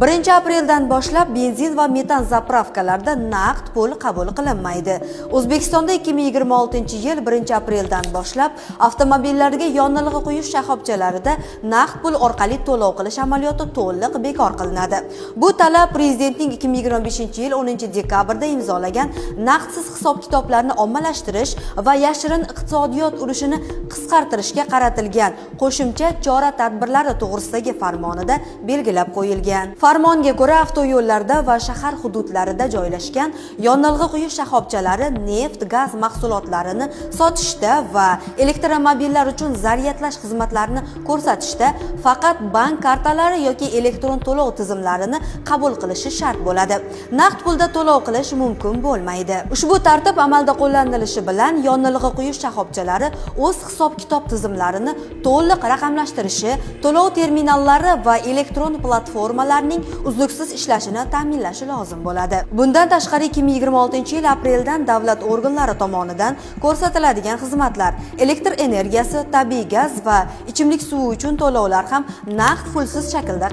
1-apreldan boshlab benzin va metan заправка larda naqd pul qabul qilinmaydi. O'zbekistonda 2026-yil 1-apreldan boshlab avtomobillarga yonilg'i quyish shoxobchalarida naqd pul orqali to'lov qilish amaliyoti to'liq bekor qilinadi. Bu talab Prezidentning 2025-yil 10-dekabrda imzolagan naqdsiz hisob-kitoblarni ommalashtirish va yashirin iqtisodiyot ulushini qisqartirishga qaratilgan qo'shimcha chora-tadbirlari to'g'risidagi farmonida belgilab qo'yilgan. Farmonga ko'ra, avtoyo'llarda va shahar hududlarida joylashgan yonilg'i quyish shoxobchalari neft, gaz mahsulotlarini sotishda va elektromobillar uchun zaryadlash xizmatlarini ko'rsatishda faqat bank kartalari yoki elektron to'lov tizimlarini qabul qilishi shart bo'ladi. Naqd pulda to'lov qilish mumkin bo'lmaydi. Ushbu tartib amalda qo'llanilishi bilan yonilg'i quyish shoxobchalari o'z hisob-kitob tizimlarini to'liq raqamlashtirishi, to'lov terminallari va elektron platformalarning uzluksiz ishlashini ta'minlashi lozim bo'ladi. Bundan tashqari, 2026-yil apreldan davlat organlari tomonidan ko'rsatiladigan xizmatlar, elektr energiyasi, tabiiy gaz va ichimlik suvi uchun to'lovlar ham naqd pulsiz shaklda